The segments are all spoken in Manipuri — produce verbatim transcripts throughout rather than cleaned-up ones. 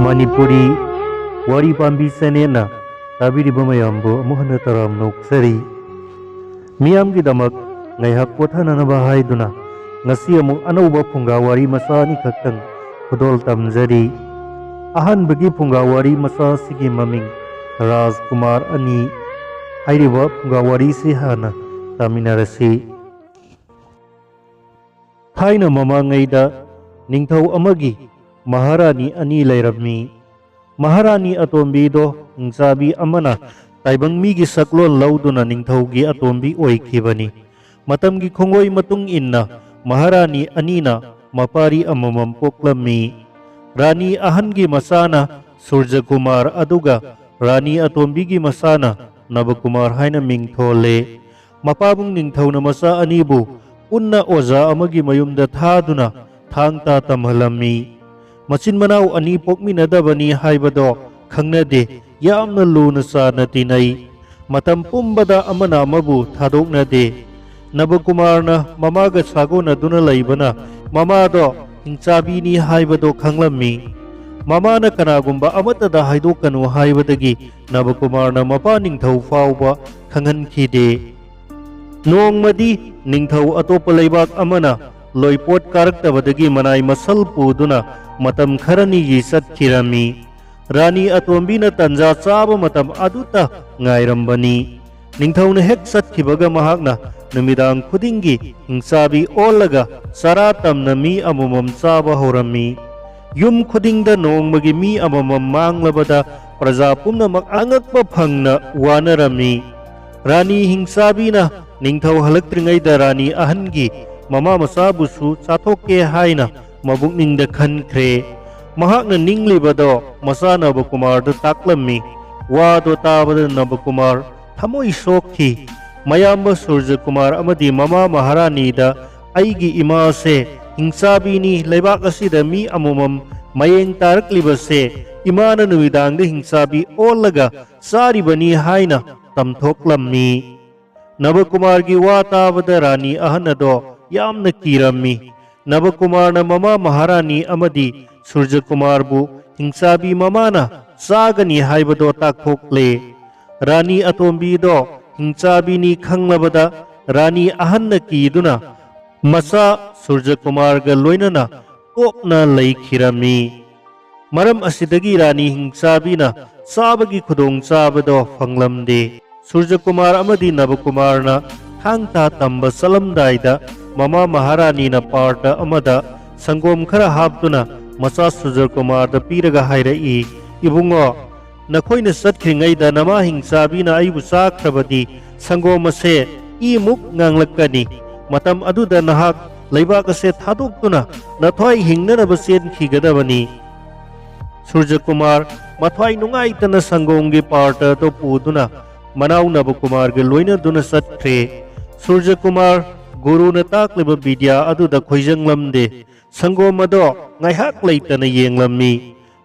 ꯃꯅꯤꯄꯨꯔꯤ ꯋꯥꯔꯤ ꯄꯥꯝꯕꯤ ꯆꯦꯅꯦꯜꯅ ꯇꯥꯕꯤꯔꯤꯕ ꯃꯌꯥꯝꯕꯨ ꯑꯃꯨꯛ ꯍꯟꯅ ꯇꯔꯥꯝꯅ ꯑꯣꯛꯆꯔꯤ꯫ ꯃꯤꯌꯥꯝꯒꯤꯗꯃꯛ ꯉꯥꯏꯍꯥꯛ ꯄꯣꯊꯥꯅꯅꯕ ꯍꯥꯏꯗꯨꯅ ꯉꯁꯤ ꯑꯃꯨꯛ ꯑꯅꯧꯕ ꯐꯨꯡꯒꯥ ꯋꯥꯔꯤ ꯃꯆꯥ ꯑꯅꯤꯈꯛꯇꯪ ꯈꯨꯗꯣꯜ ꯇꯝꯖꯔꯤ꯫ ꯑꯍꯥꯟꯕꯒꯤ ꯐꯨꯡꯒꯥ ꯋꯥꯔꯤ ꯃꯆꯥ ꯑꯁꯤꯒꯤ ꯃꯃꯤꯡ ꯔꯥꯖꯀꯨꯃꯥꯔ ꯑꯅꯤ ꯍꯥꯏꯔꯤꯕ ꯐꯨꯡꯒꯥ ꯋꯥꯔꯤꯁꯤ ꯍꯥꯟꯅ ꯇꯥꯃꯤꯟꯅꯔꯁꯤ꯫ ꯊꯥꯏꯅ ꯃꯃꯥꯡꯉꯩꯗ ꯅꯤꯡꯊꯧ ꯑꯃꯒꯤ ꯃꯍꯥꯔꯥꯅꯤ ꯑꯅꯤ ꯂꯩꯔꯝꯃꯤ꯫ ꯃꯍꯥꯔꯥꯅꯤ ꯑꯇꯣꯝꯕꯤꯗꯣ ꯍꯤꯡꯆꯥꯕꯤ ꯑꯃꯅ ꯇꯥꯏꯕꯪ ꯃꯤꯒꯤ ꯁꯛꯂꯣꯟ ꯂꯧꯗꯨꯅ ꯅꯤꯡꯊꯧꯒꯤ ꯑꯇꯣꯝꯕꯤ ꯑꯣꯏꯈꯤꯕꯅꯤ꯫ ꯃꯇꯝꯒꯤ ꯈꯣꯡꯂꯣꯏ ꯃꯇꯨꯡ ꯏꯟꯅ ꯃꯍꯥꯔꯥꯅꯤ ꯑꯅꯤꯅ ꯃꯄꯥꯔꯤ ꯑꯃꯃꯝ ꯄꯣꯛꯂꯝꯃꯤ꯫ ꯔꯥꯅꯤ ꯑꯍꯟꯒꯤ ꯃꯆꯥꯅ ꯁꯨꯔꯖꯀꯨꯃꯥꯔ ꯑꯗꯨꯒ ꯔꯥꯅꯤ ꯑꯇꯣꯝꯕꯤꯒꯤ ꯃꯆꯥꯅ ꯅꯕꯀꯨꯃꯥꯔ ꯍꯥꯏꯅ ꯃꯤꯡ ꯊꯣꯜꯂꯦ꯫ ꯃꯄꯥꯕꯨꯡ ꯅꯤꯡꯊꯧꯅ ꯃꯆꯥ ꯑꯅꯤꯕꯨ ꯄꯨꯟꯅ ꯑꯣꯖꯥ ꯑꯃꯒꯤ ꯃꯌꯨꯝꯗ ꯊꯥꯗꯨꯅ ꯊꯥꯡ ꯇꯥ ꯇꯝꯍꯜꯂꯝꯃꯤ꯫ ꯃꯆꯤꯟ ꯃꯅꯥꯎ ꯑꯅꯤ ꯄꯣꯛꯃꯤꯟꯅꯗꯕꯅꯤ ꯍꯥꯏꯕꯗꯣ ꯈꯪꯅꯗꯦ, ꯌꯥꯝꯅ ꯂꯨꯅ ꯆꯥꯟꯅ ꯇꯤꯟꯅꯩ꯫ ꯃꯇꯝ ꯄꯨꯝꯕꯗ ꯑꯃꯅ ꯑꯃꯕꯨ ꯊꯥꯗꯣꯛꯅꯗꯦ꯫ ꯅꯕꯀꯨꯃꯥꯔꯅ ꯃꯃꯥꯒ ꯁꯥꯒꯣꯟꯅꯗꯨꯅ ꯂꯩꯕꯅ ꯃꯃꯥꯗꯣ ꯍꯤꯡꯆꯥꯕꯤꯅꯤ ꯍꯥꯏꯕꯗꯣ ꯈꯪꯂꯝꯃꯤ꯫ ꯃꯃꯥꯅ ꯀꯅꯥꯒꯨꯝꯕ ꯑꯃꯠꯇꯗ ꯍꯥꯏꯗꯣꯛꯀꯅꯨ ꯍꯥꯏꯕꯗꯒꯤ ꯅꯕꯀꯨꯃꯥꯔꯅ ꯃꯄꯥ ꯅꯤꯡꯊꯧ ꯐꯥꯎꯕ ꯈꯪꯍꯟꯈꯤꯗꯦ꯫ ꯅꯣꯡꯃꯗꯤ ꯅꯤꯡꯊꯧ ꯑꯇꯣꯞꯄ ꯂꯩꯕꯥꯛ ꯑꯃꯅ ꯂꯣꯏꯄꯣꯠ ꯀꯥꯔꯛꯇꯕꯗꯒꯤ ꯃꯅꯥꯏ ꯃꯁꯜ ꯄꯨꯗꯨꯅ ꯃꯇꯝ ꯈꯔꯅꯤꯒꯤ ꯆꯠꯈꯤꯔꯝꯃꯤ꯫ ꯔꯥꯅꯤ ꯑꯇꯣꯝꯕꯤꯅ ꯇꯟꯖꯥ ꯆꯥꯕ ꯃꯇꯝ ꯑꯗꯨꯇ ꯉꯥꯏꯔꯝꯕꯅꯤ꯫ ꯅꯤꯡꯊꯧꯅ ꯍꯦꯛ ꯆꯠꯈꯤꯕꯒ ꯃꯍꯥꯛꯅ ꯅꯨꯃꯤꯗꯥꯡ ꯈꯨꯗꯤꯡꯒꯤ ꯍꯤꯡꯆꯥꯕꯤ ꯑꯣꯜꯂꯒ ꯆꯔꯥ ꯇꯝꯅ ꯃꯤ ꯑꯃꯃꯝ ꯆꯥꯕ ꯍꯧꯔꯝꯃꯤ꯫ ꯌꯨꯝ ꯈꯨꯗꯤꯡꯗ ꯅꯣꯡꯃꯒꯤ ꯃꯤ ꯑꯃꯃꯝ ꯃꯥꯡꯂꯕꯗ ꯄ꯭ꯔꯖꯥ ꯄꯨꯝꯅꯃꯛ ꯑꯉꯛꯄ ꯐꯪꯅ ꯋꯥꯅꯔꯝꯃꯤ꯫ ꯔꯥꯅꯤ ꯍꯤꯡꯆꯥꯕꯤꯅ ꯅꯤꯡꯊꯧ ꯍꯜꯂꯛꯇ꯭ꯔꯤꯉꯩꯗ ꯔꯥꯅꯤ ꯑꯍꯟꯒꯤ ꯃꯃꯥ ꯃꯆꯥꯕꯨꯁꯨ ꯆꯥꯊꯣꯛꯀꯦ ꯍꯥꯏꯅ ꯃꯕꯨꯛꯅꯤꯡꯗ ꯈꯟꯈ꯭ꯔꯦ꯫ ꯃꯍꯥꯛꯅ ꯅꯤꯡꯂꯤꯕꯗꯣ ꯃꯆꯥ ꯅꯕꯀꯨꯃꯥꯔꯗ ꯇꯥꯛꯂꯝꯃꯤ꯫ ꯋꯥꯗꯣ ꯇꯥꯕꯗ ꯅꯕꯀꯨꯃꯥꯔ ꯊꯃꯣꯏ ꯁꯣꯛꯈꯤ꯫ ꯃꯌꯥꯝꯕ ꯁꯨꯔꯖꯀꯨꯃꯥꯔ ꯑꯃꯗꯤ ꯃꯃꯥ ꯃꯍꯥꯔꯥꯅꯤꯗ "ꯑꯩꯒꯤ ꯏꯃꯥꯁꯦ ꯍꯤꯡꯆꯥꯕꯤꯅꯤ, ꯂꯩꯕꯥꯛ ꯑꯁꯤꯗ ꯃꯤ ꯑꯃꯃꯝ ꯃꯌꯦꯡ ꯇꯥꯔꯛꯂꯤꯕꯁꯦ ꯏꯃꯥꯅ ꯅꯨꯃꯤꯗꯥꯡꯗ ꯍꯤꯡꯆꯥꯕꯤ ꯑꯣꯜꯂꯒ ꯆꯥꯔꯤꯕꯅꯤ" ꯍꯥꯏꯅ ꯇꯝꯊꯣꯛꯂꯝꯃꯤ꯫ ꯅꯕꯀꯨꯃꯥꯔꯒꯤ ꯋꯥ ꯇꯥꯕꯗ ꯔꯥꯅꯤ ꯑꯍꯟ ꯑꯗꯣ ꯌꯥꯝꯅ ꯀꯤꯔꯝꯃꯤ꯫ ꯅꯕꯀꯨꯃꯥꯔꯅ ꯃꯃꯥ ꯃꯍꯥꯔꯥꯅꯤ ꯑꯃꯗꯤ ꯁꯨꯔꯖꯀꯨꯃꯥꯔꯕꯨ ꯍꯤꯡꯆꯥꯕꯤ ꯃꯃꯥꯅ ꯆꯥꯒꯅꯤ ꯍꯥꯏꯕꯗꯣ ꯇꯥꯛꯊꯣꯛꯂꯦ꯫ ꯔꯥꯅꯤ ꯑꯇꯣꯝꯕꯤꯗꯣ ꯍꯤꯡꯆꯥꯕꯤꯅꯤ ꯈꯪꯂꯕꯗ ꯔꯥꯅꯤ ꯑꯍꯟꯅ ꯀꯤꯗꯨꯅ ꯃꯆꯥ ꯁꯨꯔꯖꯀꯨꯃꯥꯔꯒ ꯂꯣꯏꯅꯅ ꯇꯣꯞꯅ ꯂꯩꯈꯤꯔꯝꯃꯤ꯫ ꯃꯔꯝ ꯑꯁꯤꯗꯒꯤ ꯔꯥꯅꯤ ꯍꯤꯡꯆꯥꯕꯤꯅ ꯆꯥꯕꯒꯤ ꯈꯨꯗꯣꯡꯆꯥꯕꯗꯣ ꯐꯪꯂꯝꯗꯦ꯫ ꯁꯨꯔꯖꯀꯨꯃꯥꯔ ꯑꯃꯗꯤ ꯅꯕꯀꯨꯃꯥꯔꯅ ꯊꯥꯡ ꯇꯥ ꯇꯝꯕ ꯆꯠꯂꯝꯗꯥꯏꯗ ꯃꯃꯥ ꯃꯍꯥꯔꯥꯅꯤꯅ ꯄꯥꯔꯇ ꯑꯃꯗ ꯁꯪꯒꯣꯝ ꯈꯔ ꯍꯥꯞꯇꯨꯅ ꯃꯆꯥ ꯁꯨꯔꯖꯀꯨꯃꯥꯔꯗ ꯄꯤꯔꯒ ꯍꯥꯏꯔꯛꯏ, "ꯏꯕꯨꯡꯉꯣ, ꯅꯈꯣꯏꯅ ꯆꯠꯈ꯭ꯔꯤꯉꯩꯗ ꯅꯃꯥ ꯍꯤꯡꯆꯥꯕꯤꯅ ꯑꯩꯕꯨ ꯆꯥꯈ꯭ꯔꯕꯗꯤ ꯁꯪꯒꯣꯝ ꯑꯁꯦ ꯏꯃꯨꯛ ꯉꯥꯡꯂꯛꯀꯅꯤ꯫ ꯃꯇꯝ ꯑꯗꯨꯗ ꯅꯍꯥꯛ ꯂꯩꯕꯥꯛ ꯑꯁꯦ ꯊꯥꯗꯣꯛꯇꯨꯅ ꯅꯊ꯭ꯋꯥꯏ ꯍꯤꯡꯅꯅꯕ ꯆꯦꯟꯈꯤꯒꯗꯕꯅꯤ"꯫ ꯁꯨꯔꯖꯀꯨꯃꯥꯔ ꯃꯊ꯭ꯋꯥꯏ ꯅꯨꯡꯉꯥꯏꯇꯅ ꯁꯪꯒꯣꯝꯒꯤ ꯄꯥꯔꯇ ꯑꯗꯨ ꯄꯨꯗꯨꯅ ꯃꯅꯥꯎ ꯅꯕꯀꯨꯃꯥꯔꯒ ꯂꯣꯏꯅꯗꯨꯅ ꯆꯠꯈ꯭ꯔꯦ꯫ ꯁꯨꯔꯖꯀꯨꯃꯥꯔ ꯒꯨꯔꯨꯅ ꯇꯥꯛꯂꯤꯕ ꯕꯤꯗ꯭ꯌꯥ ꯑꯗꯨꯗ ꯈꯣꯏꯖꯪꯂꯝꯗꯦ꯫ ꯁꯪꯒꯣꯝ ꯑꯗꯣ ꯉꯥꯏꯍꯥꯛ ꯂꯩꯇꯅ ꯌꯦꯡꯂꯝꯃꯤ꯫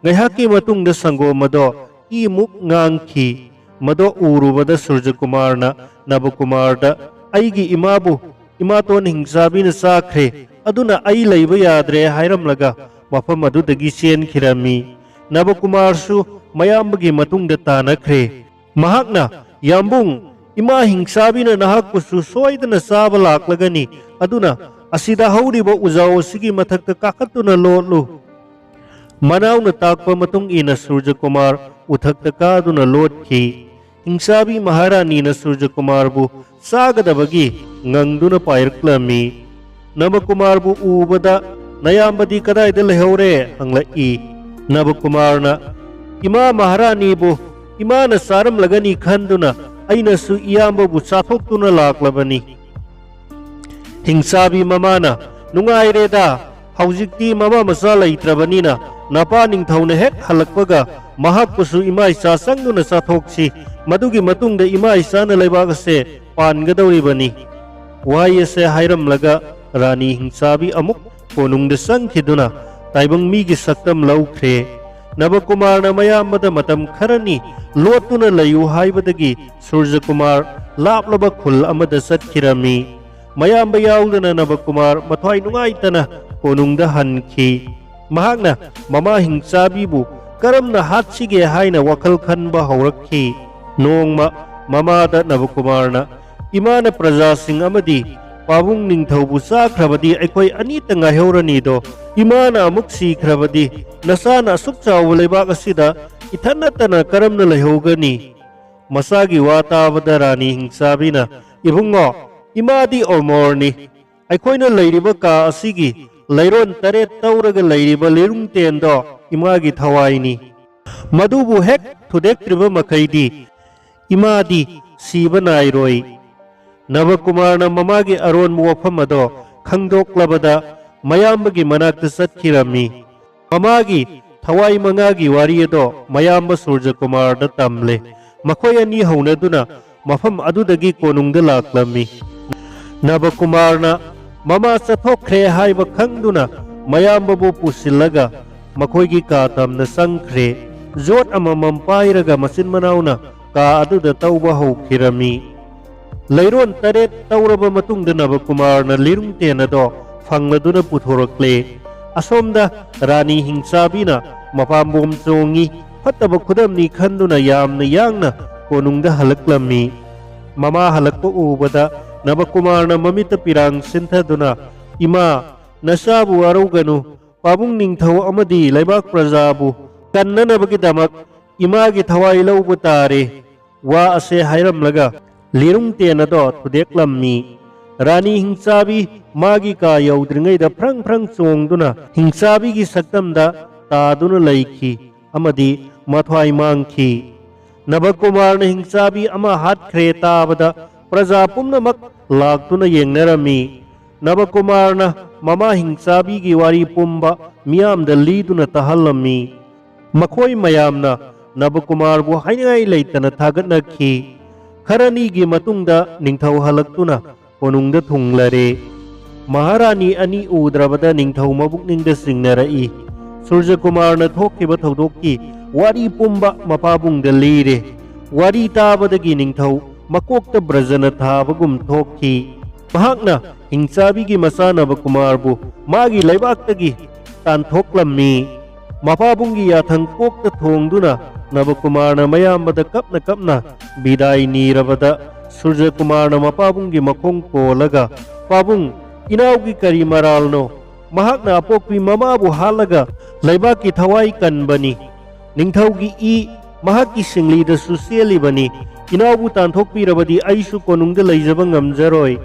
ꯉꯥꯏꯍꯥꯛꯀꯤ ꯃꯇꯨꯡꯗ ꯁꯪꯒꯣꯝ ꯑꯗꯣ ꯏꯃꯨꯛ ꯉꯥꯡꯈꯤ꯫ ꯃꯗꯣ ꯎꯔꯨꯕꯗ ꯁꯨꯔꯖꯀꯨꯃꯥꯔꯅ ꯅꯕꯀꯨꯃꯥꯔꯗ, "ꯑꯩꯒꯤ ꯏꯃꯥꯕꯨ ꯏꯃꯥꯇꯣꯟ ꯍꯤꯡꯆꯥꯕꯤꯅ ꯆꯥꯈ꯭ꯔꯦ, ꯑꯗꯨꯅ ꯑꯩ ꯂꯩꯕ ꯌꯥꯗ꯭ꯔꯦ" ꯍꯥꯏꯔꯝꯂꯒ ꯃꯐꯝ ꯑꯗꯨꯗꯒꯤ ꯆꯦꯟꯈꯤꯔꯝꯃꯤ꯫ ꯅꯕꯀꯨꯃꯥꯔꯁꯨ ꯃꯌꯥꯝꯕꯒꯤ ꯃꯇꯨꯡꯗ ꯇꯥꯅꯈ꯭ꯔꯦ꯫ ꯃꯍꯥꯛꯅ, "ꯌꯥꯝꯕꯨꯡ, ꯏꯃꯥ ꯍꯤꯡꯆꯥꯕꯤꯅ ꯅꯍꯥꯛꯄꯨꯁꯨ ꯁꯣꯏꯗꯅ ꯆꯥꯕ ꯂꯥꯛꯂꯒꯅꯤ, ꯑꯗꯨꯅ ꯑꯁꯤꯗ ꯍꯧꯔꯤꯕ ꯎꯖꯥꯎ ꯑꯁꯤꯒꯤ ꯃꯊꯛꯇ ꯀꯥꯈꯠꯇꯨꯅ ꯂꯣꯠꯂꯨ"꯫ ꯃꯅꯥꯎꯅ ꯇꯥꯛꯄ ꯃꯇꯨꯡ ꯏꯟꯅ ꯁꯨꯔꯖꯀꯨꯃꯥꯔ ꯎꯊꯛꯇ ꯀꯥꯗꯨꯅ ꯂꯣꯠꯈꯤ꯫ ꯍꯤꯡꯆꯥꯕꯤ ꯃꯍꯥꯔꯥꯅꯤꯅ ꯁꯨꯔꯖꯀꯨꯃꯥꯔꯕꯨ ꯆꯥꯒꯗꯕꯒꯤ ꯉꯪꯗꯨꯅ ꯄꯥꯏꯔꯛꯂꯝꯃꯤ꯫ ꯅꯕꯀꯨꯃꯥꯔꯕꯨ ꯎꯕꯗ, "ꯅꯌꯥꯝꯕꯗꯤ ꯀꯗꯥꯏꯗ ꯂꯩꯍꯧꯔꯦ?" ꯍꯪꯂꯛꯏ꯫ ꯅꯕꯀꯨꯃꯥꯔꯅ, "ꯏꯃꯥ ꯃꯍꯥꯔꯥꯅꯤꯕꯨ ꯏꯃꯥꯅ ꯆꯥꯔꯝꯂꯒꯅꯤ ꯈꯟꯗꯨꯅ ꯑꯩꯅꯁꯨ ꯏꯌꯥꯝꯕꯕꯨ ꯆꯥꯊꯣꯛꯇꯨꯅ ꯂꯥꯛꯂꯕꯅꯤ"꯫ ꯍꯤꯡꯆꯥꯕꯤ ꯃꯃꯥꯅ, "ꯅꯨꯡꯉꯥꯏꯔꯦꯗ, ꯍꯧꯖꯤꯛꯇꯤ ꯃꯃꯥ ꯃꯆꯥ ꯂꯩꯇ꯭ꯔꯕꯅꯤꯅ ꯅꯄꯥ ꯅꯤꯡꯊꯧꯅ ꯍꯦꯛ ꯍꯜꯂꯛꯄꯒ ꯃꯍꯥꯛꯄꯨꯁꯨ ꯏꯃꯥ ꯏꯆꯥ ꯆꯪꯗꯨꯅ ꯆꯥꯊꯣꯛꯁꯤ꯫ ꯃꯗꯨꯒꯤ ꯃꯇꯨꯡꯗ ꯏꯃꯥ ꯏꯆꯥꯅ ꯂꯩꯕꯥꯛ ꯑꯁꯦ ꯄꯥꯟꯒꯗꯧꯔꯤꯕꯅꯤ"꯫ ꯋꯥꯍꯩ ꯑꯁꯦ ꯍꯥꯏꯔꯝꯂꯒ ꯔꯥꯅꯤ ꯍꯤꯡꯆꯥꯕꯤ ꯑꯃꯨꯛ ꯀꯣꯅꯨꯡꯗ ꯆꯪꯈꯤꯗꯨꯅ ꯇꯥꯏꯕꯪ ꯃꯤꯒꯤ ꯁꯛꯇꯝ ꯂꯧꯈ꯭ꯔꯦ꯫ ꯅꯕꯀꯨꯃꯥꯔꯅ ꯃꯌꯥꯝꯕꯗ ꯃꯇꯝ ꯈꯔꯅꯤ ꯂꯣꯠꯇꯨꯅ ꯂꯩꯌꯨ ꯍꯥꯏꯕꯗꯒꯤ ꯁꯨꯔꯖꯀꯨꯃꯥꯔ ꯂꯥꯞꯂꯕ ꯈꯨꯜ ꯑꯃꯗ ꯆꯠꯈꯤꯔꯝꯃꯤ꯫ ꯃꯌꯥꯝꯕ ꯌꯥꯎꯗꯅ ꯅꯕꯀꯨꯃꯥꯔ ꯃꯊ꯭ꯋꯥꯏ ꯅꯨꯡꯉꯥꯏꯇꯅ ꯀꯣꯅꯨꯡꯗ ꯍꯟꯈꯤ꯫ ꯃꯍꯥꯛꯅ ꯃꯃꯥ ꯍꯤꯡꯆꯥꯕꯤꯕꯨ ꯀꯔꯝꯅ ꯍꯥꯠꯁꯤꯒꯦ ꯍꯥꯏꯅ ꯋꯥꯈꯜ ꯈꯟꯕ ꯍꯧꯔꯛꯈꯤ꯫ ꯅꯣꯡꯃ ꯃꯃꯥꯗ ꯅꯕꯀꯨꯃꯥꯔꯅ, "ꯏꯃꯥꯅ ꯄ꯭ꯔꯖꯥꯁꯤꯡ ꯑꯃꯗꯤ ꯄꯥꯕꯨꯡ ꯅꯤꯡꯊꯧꯕꯨ ꯆꯥꯈ꯭ꯔꯕꯗꯤ ꯑꯩꯈꯣꯏ ꯑꯅꯤꯇ ꯉꯥꯏꯍꯧꯔꯅꯤꯗꯣ, ꯏꯃꯥꯅ ꯑꯃꯨꯛ ꯁꯤꯈ꯭ꯔꯕꯗꯤ ꯅꯆꯥꯅ ꯑꯁꯨꯛ ꯆꯥꯎꯕ ꯂꯩꯕꯥꯛ ꯑꯁꯤꯗ ꯏꯊꯟ ꯅꯠꯇꯅ ꯀꯔꯝꯅ ꯂꯩꯍꯧꯒꯅꯤ?" ꯃꯆꯥꯒꯤ ꯋꯥ ꯇꯥꯕꯗ ꯔꯥꯅꯤ ꯍꯤꯡꯆꯥꯕꯤꯅ, "ꯏꯕꯨꯡꯉꯣ, ꯏꯃꯥꯗꯤ ꯑꯃꯣꯔꯅꯤ꯫ ꯑꯩꯈꯣꯏꯅ ꯂꯩꯔꯤꯕ ꯀꯥ ꯑꯁꯤꯒꯤ ꯂꯩꯔꯣꯟ ꯇꯔꯦꯠ ꯇꯧꯔꯒ ꯂꯩꯔꯤꯕ ꯂꯤꯔꯨꯡꯇꯦꯟꯗꯣ ꯏꯃꯥꯒꯤ ꯊꯋꯥꯏꯅꯤ꯫ ꯃꯗꯨꯕꯨ ꯍꯦꯛ ꯊꯨꯗꯦꯛꯇ꯭ꯔꯤꯕ ꯃꯈꯩꯗꯤ ꯏꯃꯥꯗꯤ ꯁꯤꯕ ꯅꯥꯏꯔꯣꯏ꯫" ꯅꯕꯀꯨꯃꯥꯔꯅ ꯃꯃꯥꯒꯤ ꯑꯔꯣꯟꯕ ꯋꯥꯐꯝ ꯑꯗꯣ ꯈꯪꯗꯣꯛꯂꯕꯗ ꯃꯌꯥꯝꯕꯒꯤ ꯃꯅꯥꯛꯇ ꯆꯠꯈꯤꯔꯝꯃꯤ꯫ ꯃꯃꯥꯒꯤ ꯊꯋꯥꯏ ꯃꯉꯥꯒꯤ ꯋꯥꯔꯤ ꯑꯗꯣ ꯃꯌꯥꯝꯕ ꯁꯨꯔꯖꯀꯨꯃꯥꯔꯗ ꯇꯝꯂꯦ꯫ ꯃꯈꯣꯏ ꯑꯅꯤ ꯍꯧꯅꯗꯨꯅ ꯃꯐꯝ ꯑꯗꯨꯗꯒꯤ ꯀꯣꯅꯨꯡꯗ ꯂꯥꯛꯂꯝꯃꯤ꯫ ꯅꯕꯀꯨꯃꯥꯔꯅ ꯃꯃꯥ ꯆꯠꯊꯣꯛꯈ꯭ꯔꯦ ꯍꯥꯏꯕ ꯈꯪꯗꯨꯅ ꯃꯌꯥꯝꯕꯕꯨ ꯄꯨꯁꯤꯜꯂꯒ ꯃꯈꯣꯏꯒꯤ ꯀꯥ ꯇꯝꯅ ꯆꯪꯈ꯭ꯔꯦ꯫ ꯌꯣꯠ ꯑꯃꯃꯝ ꯄꯥꯏꯔꯒ ꯃꯆꯤꯟ ꯃꯅꯥꯎꯅ ꯀꯥ ꯑꯗꯨꯗ ꯇꯧꯕ ꯍꯧꯈꯤꯔꯝꯃꯤ꯫ ꯂꯩꯔꯣꯟ ꯇꯔꯦꯠ ꯇꯧꯔꯕ ꯃꯇꯨꯡꯗ ꯅꯕꯀꯨꯃꯥꯔꯅ ꯂꯤꯔꯨꯡꯇꯦꯟ ꯑꯗꯣ ꯐꯪꯂꯗꯨꯅ ꯄꯨꯊꯣꯔꯛꯂꯦ꯫ ꯑꯁꯣꯝꯗ ꯔꯥꯅꯤ ꯍꯤꯡꯆꯥꯕꯤꯅ ꯃꯄꯥꯝꯕꯣꯝ ꯆꯣꯡꯉꯤ꯫ ꯐꯠꯇꯕ ꯈꯨꯗꯝꯅꯤ ꯈꯟꯗꯨꯅ ꯌꯥꯝꯅ ꯌꯥꯡꯅ ꯀꯣꯅꯨꯡꯗ ꯍꯜꯂꯛꯂꯝꯃꯤ꯫ ꯃꯃꯥ ꯍꯜꯂꯛꯄ ꯎꯕꯗ ꯅꯕꯀꯨꯃꯥꯔꯅ ꯃꯃꯤꯠꯇ ꯄꯤꯔꯥꯡ ꯁꯤꯟꯊꯗꯨꯅ, "ꯏꯃꯥ, ꯅꯆꯥꯕꯨ ꯋꯥꯔꯧꯒꯅꯨ꯫ ꯄꯥꯕꯨꯡ ꯅꯤꯡꯊꯧ ꯑꯃꯗꯤ ꯂꯩꯕꯥꯛ ꯄ꯭ꯔꯖꯥꯕꯨ ꯀꯟꯅꯅꯕꯒꯤꯗꯃꯛ ꯏꯃꯥꯒꯤ ꯊꯋꯥꯏ ꯂꯧꯕ ꯇꯥꯔꯦ" ꯋꯥ ꯑꯁꯦ ꯍꯥꯏꯔꯝꯂꯒ ꯂꯤꯔꯨꯡꯇꯦꯟ ꯑꯗꯣ ꯊꯨꯗꯦꯛꯂꯝꯃꯤ꯫ ꯔꯥꯅꯤ ꯍꯤꯡꯆꯥꯕꯤ ꯃꯥꯒꯤ ꯀꯥ ꯌꯧꯗ꯭ꯔꯤꯉꯩꯗ ꯐ꯭ꯔꯪ ꯐ꯭ꯔꯪ ꯆꯣꯡꯗꯨꯅ ꯍꯤꯡꯆꯥꯕꯤꯒꯤ ꯁꯛꯇꯝꯗ ꯇꯥꯗꯨꯅ ꯂꯩꯈꯤ ꯑꯃꯗꯤ ꯃꯊ꯭ꯋꯥꯏ ꯃꯥꯡꯈꯤ꯫ ꯅꯕꯀꯨꯃꯥꯔꯅ ꯍꯤꯡꯆꯥꯕꯤ ꯑꯃ ꯍꯥꯠꯈ꯭ꯔꯦ ꯇꯥꯕꯗ ꯄ꯭ꯔꯖꯥ ꯄꯨꯝꯅꯃꯛ ꯂꯥꯛꯇꯨꯅ ꯌꯦꯡꯅꯔꯝꯃꯤ꯫ ꯅꯕꯀꯨꯃꯥꯔꯅ ꯃꯃꯥ ꯍꯤꯡꯆꯥꯕꯤꯒꯤ ꯋꯥꯔꯤ ꯄꯨꯝꯕ ꯃꯤꯌꯥꯝꯗ ꯂꯤꯗꯨꯅ ꯇꯥꯍꯜꯂꯝꯃꯤ꯫ ꯃꯈꯣꯏ ꯃꯌꯥꯝꯅ ꯅꯕꯀꯨꯃꯥꯔꯕꯨ ꯍꯥꯏꯅꯤꯡꯉꯥꯏ ꯂꯩꯇꯅ ꯊꯥꯒꯠꯅꯈꯤ꯫ ꯈꯔꯅꯤꯒꯤ ꯃꯇꯨꯡꯗ ꯅꯤꯡꯊꯧ ꯍꯜꯂꯛꯇꯨꯅ ꯀꯣꯅꯨꯡꯗ ꯊꯨꯡꯂꯔꯦ꯫ ꯃꯍꯥꯔꯥꯅꯤ ꯑꯅꯤ ꯎꯗ꯭ꯔꯕꯗ ꯅꯤꯡꯊꯧ ꯃꯕꯨꯛꯅꯤꯡꯗ ꯆꯤꯡꯅꯔꯛꯏ꯫ ꯁꯨꯔꯖꯀꯨꯃꯥꯔꯅ ꯊꯣꯛꯈꯤꯕ ꯊꯧꯗꯣꯛꯀꯤ ꯋꯥꯔꯤ ꯄꯨꯝꯕ ꯃꯄꯥꯕꯨꯡꯗ ꯂꯤꯔꯦ꯫ ꯋꯥꯔꯤ ꯇꯥꯕꯗꯒꯤ ꯅꯤꯡꯊꯧ ꯃꯀꯣꯛꯇ ꯕ꯭ꯔꯖꯅ ꯊꯥꯕꯒꯨꯝ ꯊꯣꯛꯈꯤ꯫ ꯃꯍꯥꯛꯅ ꯍꯤꯡꯆꯥꯕꯤꯒꯤ ꯃꯆꯥ ꯅꯕꯀꯨꯃꯥꯔꯕꯨ ꯃꯥꯒꯤ ꯂꯩꯕꯥꯛꯇꯒꯤ ꯇꯥꯟꯊꯣꯛꯂꯝꯃꯤ꯫ ꯃꯄꯥꯕꯨꯡꯒꯤ ꯌꯥꯊꯪ ꯀꯣꯛꯇ ꯊꯣꯡꯗꯨꯅ ꯅꯕꯀꯨꯃꯥꯔꯅ ꯃꯌꯥꯝꯕꯗ ꯀꯞꯅ ꯀꯞꯅ ꯕꯤꯗꯥꯏ ꯅꯤꯔꯕꯗ, ꯁꯨꯔꯖꯀꯨꯃꯥꯔꯅ ꯃꯄꯥꯕꯨꯡꯒꯤ ꯃꯈꯣꯡ ꯀꯣꯜꯂꯒ, "ꯄꯥꯕꯨꯡ, ꯏꯅꯥꯎꯒꯤ ꯀꯔꯤ ꯃꯔꯥꯜꯅꯣ? ꯃꯍꯥꯛꯅ ꯑꯄꯣꯛꯄꯤ ꯃꯃꯥꯕꯨ ꯍꯥꯠꯂꯒ ꯂꯩꯕꯥꯛꯀꯤ ꯊꯋꯥꯏ ꯀꯟꯕꯅꯤ꯫ ꯅꯤꯡꯊꯧꯒꯤ ꯏ ꯃꯍꯥꯛꯀꯤ ꯁꯤꯡꯂꯤꯗꯁꯨ ꯆꯦꯜꯂꯤꯕꯅꯤ꯫ ꯏꯅꯥꯎꯕꯨ ꯇꯥꯟꯊꯣꯛꯄꯤꯔꯕꯗꯤ ꯑꯩꯁꯨ ꯀꯣꯅꯨꯡꯗ ꯂꯩꯖꯕ ꯉꯝꯖꯔꯣꯏ"꯫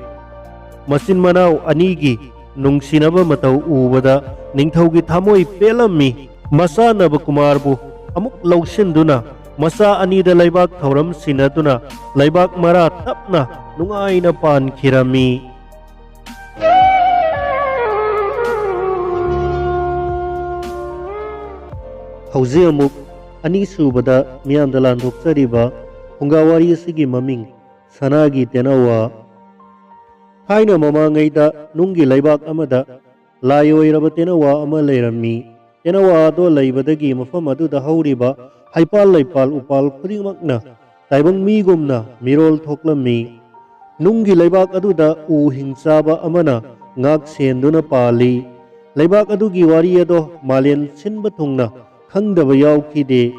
ꯃꯆꯤꯟ ꯃꯅꯥꯎ ꯑꯅꯤꯒꯤ ꯅꯨꯡꯁꯤꯅꯕ ꯃꯇꯧ ꯎꯕꯗ ꯅꯤꯡꯊꯧꯒꯤ ꯊꯃꯣꯏ ꯄꯦꯜꯂꯝꯃꯤ꯫ ꯃꯆꯥ ꯅꯕꯀꯨꯃꯥꯔꯕꯨ ꯑꯃꯨꯛ ꯂꯧꯁꯤꯟꯗꯨꯅ ꯃꯆꯥ ꯑꯅꯤꯗ ꯂꯩꯕꯥꯛ ꯊꯧꯔꯝ ꯁꯤꯟꯅꯗꯨꯅ ꯂꯩꯕꯥꯛ ꯃꯔꯥ ꯇꯞꯅ ꯅꯨꯡꯉꯥꯏꯅ ꯄꯥꯟꯈꯤꯔꯝꯃꯤ꯫ ꯍꯧꯖꯤꯛ ꯑꯃꯨꯛ ꯑꯅꯤꯁꯨꯕꯗ ꯃꯤꯌꯥꯝꯗ ꯂꯥꯟꯊꯣꯛꯆꯔꯤꯕ ꯐꯨꯡꯒꯥ ꯋꯥꯔꯤ ꯑꯁꯤꯒꯤ ꯃꯃꯤꯡ ꯁꯅꯥꯒꯤ ꯇꯦꯅꯋꯥ꯫ ꯊꯥꯏꯅ ꯃꯃꯥꯡꯉꯩꯗ ꯅꯨꯡꯒꯤ ꯂꯩꯕꯥꯛ ꯑꯃꯗ ꯂꯥꯏ ꯑꯣꯏꯔꯕ ꯇꯦꯅꯋꯥ ꯑꯃ ꯂꯩꯔꯝꯃꯤ꯫ ꯇꯦꯅꯋꯥ ꯑꯗꯣ ꯂꯩꯕꯗꯒꯤ ꯃꯐꯝ ꯑꯗꯨꯗ ꯍꯧꯔꯤꯕ ꯍꯩꯄꯥꯜ ꯂꯩꯄꯥꯜ ꯎꯄꯥꯜ ꯈꯨꯗꯤꯡꯃꯛꯅ ꯇꯥꯏꯕꯪ ꯃꯤꯒꯨꯝꯅ ꯃꯤꯔꯣꯜ ꯊꯣꯛꯂꯝꯃꯤ꯫ ꯅꯨꯡꯒꯤ ꯂꯩꯕꯥꯛ ꯑꯗꯨꯗ ꯎ ꯍꯤꯡꯆꯥꯕ ꯑꯃꯅ ꯉꯥꯛ ꯁꯦꯟꯗꯨꯅ ꯄꯥꯜꯂꯤ꯫ ꯂꯩꯕꯥꯛ ꯑꯗꯨꯒꯤ ꯋꯥꯔꯤ ꯑꯗꯣ ꯃꯥꯂꯦꯝ ꯁꯤꯟꯕ ꯊꯨꯡꯅ ꯈꯪꯗꯕ ꯌꯥꯎꯈꯤꯗꯦ꯫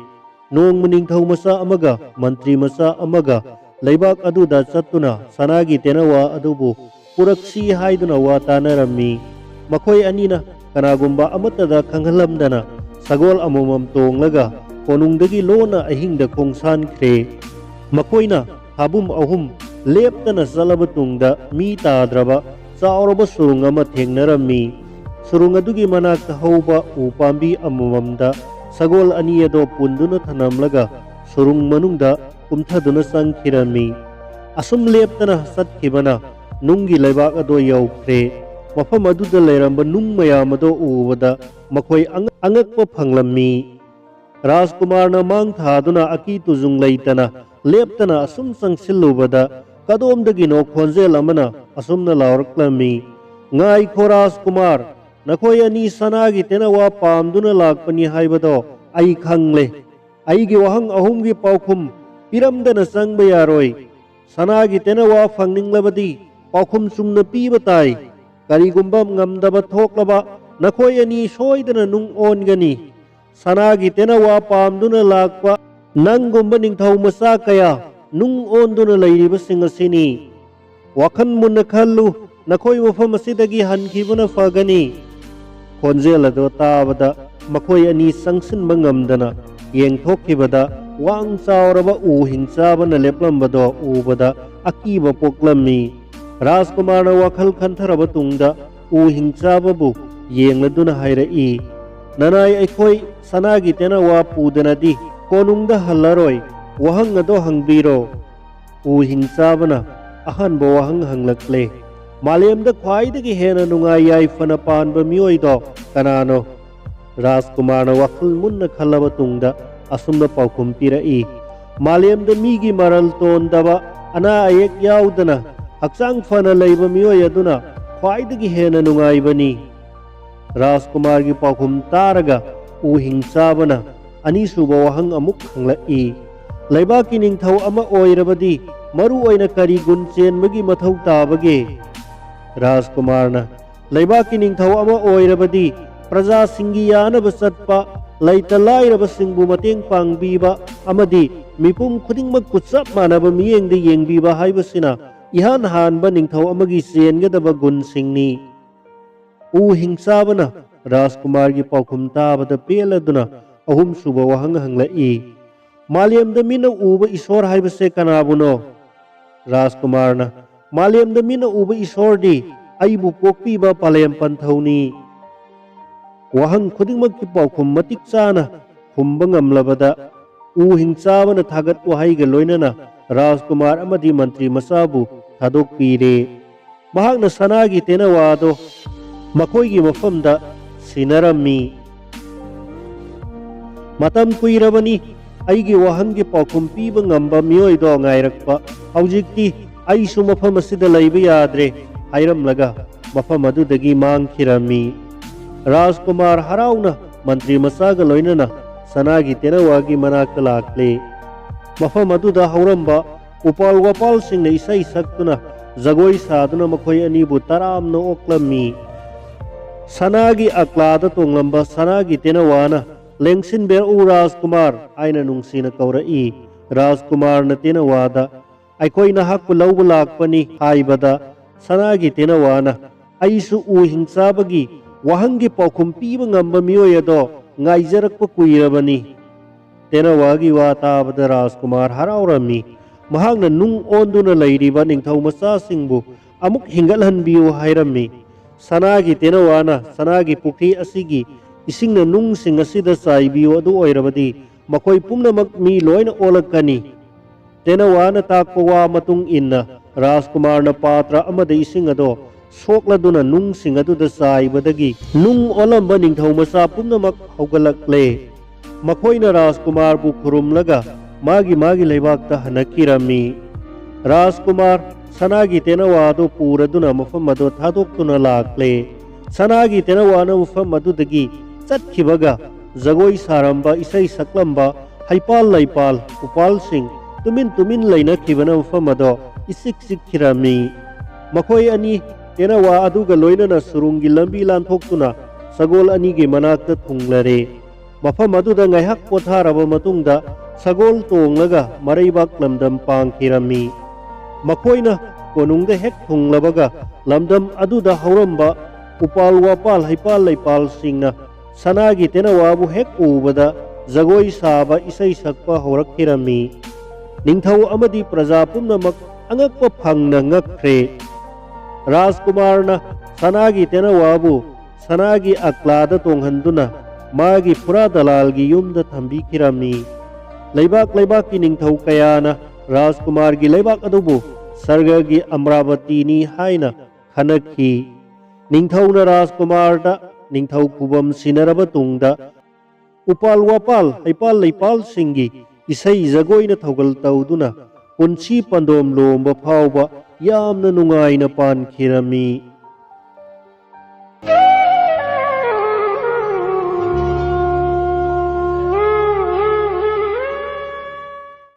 ꯅꯣꯡꯃ ꯅꯤꯡꯊꯧ ꯃꯆꯥ ꯑꯃꯒ ꯃꯟꯇ꯭ꯔꯤ ꯃꯆꯥ ꯑꯃꯒ ꯂꯩꯕꯥꯛ ꯑꯗꯨꯗ ꯆꯠꯇꯨꯅ ꯁꯅꯥꯒꯤ ꯇꯦꯅꯋꯥ ꯑꯗꯨꯕꯨ ꯄꯨꯔꯛꯁꯤ ꯍꯥꯏꯗꯨꯅ ꯋꯥ ꯇꯥꯅꯔꯝꯃꯤ꯫ ꯃꯈꯣꯏ ꯑꯅꯤꯅ ꯀꯅꯥꯒꯨꯝꯕ ꯑꯃꯠꯇꯗ ꯈꯪꯍꯜꯂꯝꯗꯅ ꯁꯒꯣꯜ ꯑꯃꯃꯝ ꯇꯣꯡꯂꯒ ꯀꯣꯅꯨꯡꯗꯒꯤ ꯂꯣꯟꯅ ꯑꯍꯤꯡꯗ ꯈꯣꯡꯁꯥꯟꯈ꯭ꯔꯦ꯫ ꯃꯈꯣꯏꯅ ꯊꯥꯕꯨꯝ ꯑꯍꯨꯝ ꯂꯦꯞꯇꯅ ꯆꯠꯂꯕ ꯇꯨꯡꯗ ꯃꯤ ꯇꯥꯗ꯭ꯔꯕ ꯆꯥꯎꯔꯕ ꯁꯨꯔꯨꯡ ꯑꯃ ꯊꯦꯡꯅꯔꯝꯃꯤ꯫ ꯁꯨꯔꯨꯡ ꯑꯗꯨꯒꯤ ꯃꯅꯥꯛꯇ ꯍꯧꯕ ꯎ ꯄꯥꯝꯕꯤ ꯑꯃꯃꯝꯗ ꯁꯒꯣꯜ ꯑꯅꯤ ꯑꯗꯣ ꯄꯨꯟꯗꯨꯅ ꯊꯅꯝꯂꯒ ꯁꯨꯔꯨꯡ ꯃꯅꯨꯡꯗ ꯀꯨꯝꯊꯗꯨꯅ ꯆꯪꯈꯤꯔꯝꯃꯤ꯫ ꯑꯁꯨꯝ ꯂꯦꯞꯇꯅ ꯆꯠꯈꯤꯕꯅ ꯅꯨꯡꯒꯤ ꯂꯩꯕꯥꯛ ꯑꯗꯣ ꯌꯧꯈ꯭ꯔꯦ꯫ ꯃꯐꯝ ꯑꯗꯨꯗ ꯂꯩꯔꯝꯕ ꯅꯨꯡ ꯃꯌꯥꯝ ꯑꯗꯣ ꯎꯕꯗ ꯃꯈꯣꯏ ꯑꯉ-, ꯑꯉꯛꯄ ꯐꯪꯂꯝꯃꯤ꯫ ꯔꯥꯖꯀꯨꯃꯥꯔꯅ ꯃꯥꯡ ꯊꯥꯗꯨꯅ ꯑꯀꯤ ꯇꯨꯖꯨꯡ ꯂꯩꯇꯅ ꯂꯦꯞꯇꯅ ꯑꯁꯨꯝ ꯆꯪꯁꯤꯜꯂꯨꯕꯗ ꯀꯗꯣꯝꯗꯒꯤꯅꯣ ꯈꯣꯟꯖꯦꯜ ꯑꯃꯅ ꯑꯁꯨꯝꯅ ꯂꯥꯎꯔꯛꯂꯝꯃꯤ, "ꯉꯥꯏꯈꯣ ꯔꯥꯖꯀꯨꯃꯥꯔ, ꯅꯈꯣꯏ ꯑꯅꯤ ꯁꯅꯥꯒꯤ ꯇꯦꯅꯋꯥ ꯄꯥꯝꯗꯨꯅ ꯂꯥꯛꯄꯅꯤ ꯍꯥꯏꯕꯗꯣ ꯑꯩ ꯈꯪꯂꯦ꯫ ꯑꯩꯒꯤ ꯋꯥꯍꯪ ꯑꯍꯨꯝꯒꯤ ꯄꯥꯎꯈꯨꯝ ꯄꯤꯔꯝꯗꯅ ꯆꯪꯕ ꯌꯥꯔꯣꯏ꯫ ꯁꯅꯥꯒꯤ ꯇꯦꯅꯋꯥ ꯐꯪꯅꯤꯡꯂꯕꯗꯤ ꯄꯥꯎꯈꯨꯝ ꯆꯨꯝꯅ ꯄꯤꯕ ꯇꯥꯏ꯫ ꯀꯔꯤꯒꯨꯝꯕ ꯉꯝꯗꯕ ꯊꯣꯛꯂꯕ ꯅꯈꯣꯏ ꯑꯅꯤ ꯁꯣꯏꯗꯅ ꯅꯨꯡ ꯑꯣꯟꯒꯅꯤ꯫ ꯁꯅꯥꯒꯤ ꯇꯦꯅꯋꯥ ꯄꯥꯝꯗꯨꯅ ꯂꯥꯛꯄ ꯅꯪꯒꯨꯝꯕ ꯅꯤꯡꯊꯧ ꯃꯆꯥ ꯀꯌꯥ ꯅꯨꯡ ꯑꯣꯟꯗꯨꯅ ꯂꯩꯔꯤꯕꯁꯤꯡ ꯑꯁꯤꯅꯤ꯫ ꯋꯥꯈꯜ ꯃꯨꯟꯅ ꯈꯜꯂꯨ, ꯅꯈꯣꯏ ꯃꯐꯝ ꯑꯁꯤꯗꯒꯤ ꯍꯟꯈꯤꯕꯅ ꯐꯒꯅꯤ꯫ ꯈꯣꯟꯖꯦꯜ ꯑꯗꯨ ꯇꯥꯕꯗ ꯃꯈꯣꯏ ꯑꯅꯤ ꯆꯪꯁꯤꯟꯕ ꯉꯝꯗꯅ ꯌꯦꯡꯊꯣꯛꯈꯤꯕꯗ, ꯋꯥꯡ ꯆꯥꯎꯔꯕ ꯎ ꯍꯤꯡꯆꯥꯕꯅ ꯂꯦꯞꯂꯝꯕꯗꯣ ꯎꯕꯗ ꯑꯀꯤꯕ ꯄꯣꯛꯂꯝꯃꯤ꯫ ꯔꯥꯖꯀꯨꯃꯥꯔꯅ ꯋꯥꯈꯜ ꯈꯟꯊꯔꯕ ꯇꯨꯡꯗ ꯎ ꯍꯤꯡꯆꯥꯕꯕꯨ ꯌꯦꯡꯂꯗꯨꯅ ꯍꯥꯏꯔꯛꯏ, "ꯅꯅꯥꯏ ꯑꯩꯈꯣꯏ ꯁꯅꯥꯒꯤ ꯇꯦꯅꯋꯥ ꯄꯨꯗꯅꯗꯤ ꯀꯣꯅꯨꯡꯗ ꯍꯜꯂꯔꯣꯏ꯫ ꯋꯥꯍꯪ ꯑꯗꯣ ꯍꯪꯕꯤꯔꯣ꯫" ꯎ ꯍꯤꯡꯆꯥꯕꯅ ꯑꯍꯥꯟꯕ ꯋꯥꯍꯪ ꯍꯪꯂꯛꯂꯦ, "ꯃꯥꯂꯦꯝꯗ ꯈ꯭ꯋꯥꯏꯗꯒꯤ ꯍꯦꯟꯅ ꯅꯨꯡꯉꯥꯏ ꯌꯥꯏꯐꯅ ꯄꯥꯟꯕ ꯃꯤꯑꯣꯏꯗꯣ ꯀꯅꯥꯅꯣ?" ꯔꯥꯖꯀꯨꯃꯥꯔꯅ ꯋꯥꯈꯜ ꯃꯨꯟꯅ ꯈꯜꯂꯕ ꯇꯨꯡꯗ ꯑꯁꯨꯝꯅ ꯄꯥꯎꯈꯨꯝ ꯄꯤꯔꯛꯏ, "ꯃꯥꯂꯦꯝꯗ ꯃꯤꯒꯤ ꯃꯔꯜ ꯇꯣꯟꯗꯕ, ꯑꯅꯥ ꯑꯌꯦꯛ ꯌꯥꯎꯗꯅ ꯍꯛꯆꯥꯡ ꯐꯅ ꯂꯩꯕ ꯃꯤꯑꯣꯏ ꯑꯗꯨꯅ ꯈ꯭ꯋꯥꯏꯗꯒꯤ ꯍꯦꯟꯅ ꯅꯨꯡꯉꯥꯏꯕꯅꯤ꯫" ꯔꯥꯖꯀꯨꯃꯥꯔꯒꯤ ꯄꯥꯎꯈꯨꯝ ꯇꯥꯔꯒ ꯎ ꯍꯤꯡꯆꯥꯕꯅ ꯑꯅꯤꯁꯨꯕ ꯋꯥꯍꯪ ꯑꯃꯨꯛ ꯍꯪꯂꯛꯏ, "ꯂꯩꯕꯥꯛꯀꯤ ꯅꯤꯡꯊꯧ ꯑꯃ ꯑꯣꯏꯔꯕꯗꯤ ꯃꯔꯨ ꯑꯣꯏꯅ ꯀꯔꯤ ꯒꯨꯟ ꯆꯦꯟꯕꯒꯤ ꯃꯊꯧ ꯇꯥꯕꯒꯦ?" ꯔꯥꯖꯀꯨꯃꯥꯔꯅ, "ꯂꯩꯕꯥꯛꯀꯤ ꯅꯤꯡꯊꯧ ꯑꯃ ꯑꯣꯏꯔꯕꯗꯤ ꯄ꯭ꯔꯖꯥꯁꯤꯡꯒꯤ ꯌꯥꯅꯕ ꯆꯠꯄ, ꯂꯩꯇ ꯂꯥꯏꯔꯕꯁꯤꯡꯕꯨ ꯃꯇꯦꯡ ꯄꯥꯡꯕꯤꯕ ꯑꯃꯗꯤ ꯃꯤꯄꯨꯝ ꯈꯨꯗꯤꯡꯃꯛꯄꯨ ꯆꯞ ꯃꯥꯟꯅꯕ ꯃꯤꯠꯌꯦꯡꯗ ꯌꯦꯡꯕꯤꯕ ꯍꯥꯏꯕꯁꯤꯅ ꯏꯍꯥꯟ ꯍꯥꯟꯕ ꯅꯤꯡꯊꯧ ꯑꯃꯒꯤ ꯆꯦꯟꯒꯗꯕ ꯒꯨꯟꯁꯤꯡꯅꯤ꯫" ꯎ ꯍꯤꯡꯆꯥꯕꯅ ꯔꯥꯖꯀꯨꯃꯥꯔꯒꯤ ꯄꯥꯎꯈꯨꯝ ꯇꯥꯕꯗ ꯄꯦꯜꯂꯗꯨꯅ ꯑꯍꯨꯝꯁꯨꯕ ꯋꯥꯍꯪ ꯍꯪꯂꯛꯏ, "ꯃꯥꯂꯦꯝꯗ ꯃꯤꯠꯅ ꯎꯕ ꯏꯁꯣꯔ ꯍꯥꯏꯕꯁꯦ ꯀꯅꯥꯕꯨꯅꯣ?" ꯔꯥꯖꯀꯨꯃꯥꯔꯅ, "ꯃꯥꯂꯦꯝꯗ ꯃꯤꯠꯅ ꯎꯕ ꯏꯁꯣꯔꯗꯤ ꯑꯩꯕꯨ ꯄꯣꯛꯄꯤꯕ ꯄꯥꯂꯦꯝ ꯄꯟꯊꯧꯅꯤ꯫" ꯋꯥꯍꯪ ꯈꯨꯗꯤꯡꯃꯛꯀꯤ ꯄꯥꯎꯈꯨꯝ ꯃꯇꯤꯛ ꯆꯥꯅ ꯈꯨꯝꯕ ꯉꯝꯂꯕꯗ ꯎ ꯍꯤꯡꯆꯥꯕꯅ ꯊꯥꯒꯠ ꯋꯥꯍꯩꯒ ꯂꯣꯏꯅꯅ ꯔꯥꯖꯀꯨꯃꯥꯔ ꯑꯃꯗꯤ ꯃꯟꯇ꯭ꯔꯤ ꯃꯆꯥꯕꯨ ꯊꯥꯗꯣꯛꯄꯤꯔꯦ꯫ ꯃꯍꯥꯛꯅ ꯁꯅꯥꯒꯤ ꯇꯦꯅꯋꯥꯗꯣ ꯃꯈꯣꯏꯒꯤ ꯃꯐꯝꯗ ꯁꯤꯟꯅꯔꯝꯃꯤ꯫ "ꯃꯇꯝ ꯀꯨꯏꯔꯕꯅꯤ ꯑꯩꯒꯤ ꯋꯥꯍꯪꯒꯤ ꯄꯥꯎꯈꯨꯝ ꯄꯤꯕ ꯉꯝꯕ ꯃꯤꯑꯣꯏꯗꯣ ꯉꯥꯏꯔꯛꯄ꯫ ꯍꯧꯖꯤꯛꯇꯤ ꯑꯩꯁꯨ ꯃꯐꯝ ꯑꯁꯤꯗ ꯂꯩꯕ ꯌꯥꯗ꯭ꯔꯦ" ꯍꯥꯏꯔꯝꯂꯒ ꯃꯐꯝ ꯑꯗꯨꯗꯒꯤ ꯃꯥꯡꯈꯤꯔꯝꯃꯤ꯫ ꯔꯥꯖꯀꯨꯃꯥꯔ ꯍꯔꯥꯎꯅ ꯃꯟꯇ꯭ꯔꯤ ꯃꯆꯥꯒ ꯂꯣꯏꯅꯅ ꯁꯅꯥꯒꯤ ꯇꯦꯅꯋꯥꯒꯤ ꯃꯅꯥꯛꯇ ꯂꯥꯛꯂꯦ꯫ ꯃꯐꯝ ꯑꯗꯨꯗ ꯍꯧꯔꯝꯕ ꯎꯄꯥꯜ ꯋꯥꯄꯥꯜꯁꯤꯡꯅ ꯏꯁꯩ ꯁꯛꯇꯨꯅ ꯖꯒꯣꯏ ꯁꯥꯗꯨꯅ ꯃꯈꯣꯏ ꯑꯅꯤꯕꯨ ꯇꯔꯥꯝꯅ ꯑꯣꯛꯂꯝꯃꯤ꯫ ꯁꯅꯥꯒꯤ ꯑꯀ꯭ꯂꯥꯗ ꯇꯣꯡꯂꯝꯕ ꯁꯅꯥꯒꯤ ꯇꯦꯅꯋꯥꯅ, "ꯂꯦꯡꯁꯤꯟꯕꯤꯔꯛꯎ ꯔꯥꯖꯀꯨꯃꯥꯔ" ꯍꯥꯏꯅ ꯅꯨꯡꯁꯤꯅ ꯀꯧꯔꯛꯏ꯫ ꯔꯥꯖꯀꯨꯃꯥꯔꯅ ꯇꯦꯅꯋꯥꯗ, "ꯑꯩꯈꯣꯏ ꯅꯍꯥꯛꯄꯨ ꯂꯧꯕ ꯂꯥꯛꯄꯅꯤ" ꯍꯥꯏꯕꯗ, ꯁꯅꯥꯒꯤ ꯇꯦꯅꯋꯥꯅ, "ꯑꯩꯁꯨ ꯎ ꯍꯤꯡꯆꯥꯕꯒꯤ ꯋꯥꯍꯪꯒꯤ ꯄꯥꯎꯈꯨꯝ ꯄꯤꯕ ꯉꯝꯕ ꯃꯤꯑꯣꯏ ꯑꯗꯣ ꯉꯥꯏꯖꯔꯛꯄ ꯀꯨꯏꯔꯕꯅꯤ"꯫ ꯇꯦꯅꯋꯥꯒꯤ ꯋꯥ ꯇꯥꯕꯗ ꯔꯥꯖꯀꯨꯃꯥꯔ ꯍꯔꯥꯎꯔꯝꯃꯤ꯫ ꯃꯍꯥꯛꯅ ꯅꯨꯡ ꯑꯣꯟꯗꯨꯅ ꯂꯩꯔꯤꯕ ꯅꯤꯡꯊꯧ ꯃꯆꯥꯁꯤꯡꯕꯨ ꯑꯃꯨꯛ ꯍꯤꯡꯒꯠꯍꯟꯕꯤꯌꯨ ꯍꯥꯏꯔꯝꯃꯤ꯫ ꯁꯅꯥꯒꯤ ꯇꯦꯅꯋꯥꯅ, "ꯁꯅꯥꯒꯤ ꯄꯨꯈ꯭ꯔꯤ ꯑꯁꯤꯒꯤ ꯏꯁꯤꯡꯅ ꯅꯨꯡꯁꯤꯡ ꯑꯁꯤꯗ ꯆꯥꯏꯕꯤꯌꯨ, ꯑꯗꯨ ꯑꯣꯏꯔꯕꯗꯤ ꯃꯈꯣꯏ ꯄꯨꯝꯅꯃꯛ ꯃꯤ ꯂꯣꯏꯅ ꯑꯣꯜꯂꯛꯀꯅꯤ"꯫ ꯇꯦꯅꯋꯥꯅ ꯇꯥꯛꯄ ꯋꯥ ꯃꯇꯨꯡ ꯏꯟꯅ ꯔꯥꯖꯀꯨꯃꯥꯔꯅ ꯄꯥꯇ꯭ꯔ ꯑꯃꯗ ꯏꯁꯤꯡ ꯑꯗꯣ ꯁꯣꯛꯂꯗꯨꯅ ꯅꯨꯡꯁꯤꯡ ꯑꯗꯨꯗ ꯆꯥꯏꯕꯗꯒꯤ ꯅꯨꯡ ꯑꯣꯜꯂꯝꯕ ꯅꯤꯡꯊꯧ ꯃꯆꯥ ꯄꯨꯝꯅꯃꯛ ꯍꯧꯒꯠꯂꯛꯂꯦ꯫ ꯃꯈꯣꯏꯅ ꯔꯥꯖꯀꯨꯃꯥꯔꯕꯨ ꯈꯨꯔꯨꯝꯂꯒ ꯃꯥꯒꯤ ꯃꯥꯒꯤ ꯂꯩꯕꯥꯛꯇ ꯍꯟꯅꯈꯤꯔꯝꯃꯤ꯫ ꯔꯥꯖꯀꯨꯃꯥꯔ ꯁꯅꯥꯒꯤ ꯇꯦꯅꯋꯥ ꯑꯗꯨ ꯄꯨꯔꯗꯨꯅ ꯃꯐꯝ ꯑꯗꯨ ꯊꯥꯗꯣꯛꯇꯨꯅ ꯂꯥꯛꯂꯦ꯫ ꯁꯅꯥꯒꯤ ꯇꯦꯅꯋꯥꯅ ꯃꯐꯝ ꯑꯗꯨꯗꯒꯤ ꯆꯠꯈꯤꯕꯒ ꯖꯒꯣꯏ ꯁꯥꯔꯝꯕ, ꯏꯁꯩ ꯁꯛꯂꯝꯕ ꯍꯩꯄꯥꯜ ꯂꯩꯄꯥꯜ, ꯎꯄꯥꯜꯁꯤꯡ ꯇꯨꯃꯤꯟ ꯇꯨꯃꯤꯟ ꯂꯩꯅꯈꯤꯕꯅ ꯃꯐꯝ ꯑꯗꯣ ꯏꯆꯤꯛ ꯆꯤꯛꯈꯤꯔꯝꯃꯤ꯫ ꯃꯈꯣꯏ ꯑꯅꯤ ꯇꯦꯅꯋꯥ ꯑꯗꯨꯒ ꯂꯣꯏꯅꯅ ꯁꯨꯔꯨꯡꯒꯤ ꯂꯝꯕꯤ ꯂꯥꯟꯊꯣꯛꯇꯨꯅ ꯁꯒꯣꯜ ꯑꯅꯤꯒꯤ ꯃꯅꯥꯛꯇ ꯊꯨꯡꯂꯔꯦ꯫ ꯃꯐꯝ ꯑꯗꯨꯗ ꯉꯥꯏꯍꯥꯛ ꯄꯣꯊꯥꯔꯕ ꯃꯇꯨꯡꯗ ꯁꯒꯣꯜ ꯇꯣꯡꯂꯒ ꯃꯔꯩꯕꯥꯛ ꯂꯝꯗꯝ ꯄꯥꯡꯈꯤꯔꯝꯃꯤ꯫ ꯃꯈꯣꯏꯅ ꯀꯣꯅꯨꯡꯗ ꯍꯦꯛ ꯊꯨꯡꯂꯕꯒ ꯂꯝꯗꯝ ꯑꯗꯨꯗ ꯍꯧꯔꯝꯕ ꯎꯄꯥꯜ ꯋꯥꯄꯥꯜ ꯍꯩꯄꯥꯜ ꯂꯩꯄꯥꯜꯁꯤꯡꯅ ꯁꯅꯥꯒꯤ ꯇꯦꯅꯋꯥꯕꯨ ꯍꯦꯛ ꯎꯕꯗ ꯖꯒꯣꯏ ꯁꯥꯕ, ꯏꯁꯩ ꯁꯛꯄ ꯍꯧꯔꯛꯈꯤꯔꯝꯃꯤ꯫ ꯅꯤꯡꯊꯧ ꯑꯃꯗꯤ ꯄ꯭ꯔꯖꯥ ꯄꯨꯝꯅꯃꯛ ꯑꯉꯛꯄ ꯐꯪꯅ ꯉꯛꯈ꯭ꯔꯦ꯫ ꯔꯥꯖꯀꯨꯃꯥꯔꯅ ꯁꯅꯥꯒꯤ ꯇꯦꯅꯋꯥꯕꯨ ꯁꯅꯥꯒꯤ ꯑꯀ꯭ꯂꯥꯗ ꯇꯣꯡꯍꯟꯗꯨꯅ ꯃꯥꯒꯤ ꯐꯨꯔꯥ ꯗꯂꯥꯜꯒꯤ ꯌꯨꯝꯗ ꯊꯝꯕꯤꯈꯤꯔꯝꯃꯤ꯫ ꯂꯩꯕꯥꯛ ꯂꯩꯕꯥꯛꯀꯤ ꯅꯤꯡꯊꯧ ꯀꯌꯥꯅ ꯔꯥꯖꯀꯨꯃꯥꯔꯒꯤ ꯂꯩꯕꯥꯛ ꯑꯗꯨꯕꯨ ꯁꯔꯒꯒꯤ ꯑꯃ꯭ꯔꯥꯕꯇꯤꯅꯤ ꯍꯥꯏꯅ ꯈꯟꯅꯈꯤ꯫ ꯅꯤꯡꯊꯧꯅ ꯔꯥꯖꯀꯨꯃꯥꯔꯗ ꯅꯤꯡꯊꯧ ꯈꯨꯕꯝ ꯁꯤꯟꯅꯔꯕ ꯇꯨꯡꯗ ꯎꯄꯥꯜ ꯋꯥꯄꯥꯜ ꯍꯩꯄꯥꯜ ꯂꯩꯄꯥꯜꯁꯤꯡꯒꯤ ꯏꯁꯩ ꯖꯒꯣꯏꯅ ꯊꯧꯒꯜ ꯇꯧꯗꯨꯅ ꯄꯨꯟꯁꯤ ꯄꯟꯗꯣꯝ ꯂꯣꯝꯕ ꯐꯥꯎꯕ ꯌꯥꯝꯅ ꯅꯨꯡꯉꯥꯏꯅ ꯄꯥꯟꯈꯤꯔꯝꯃꯤ꯫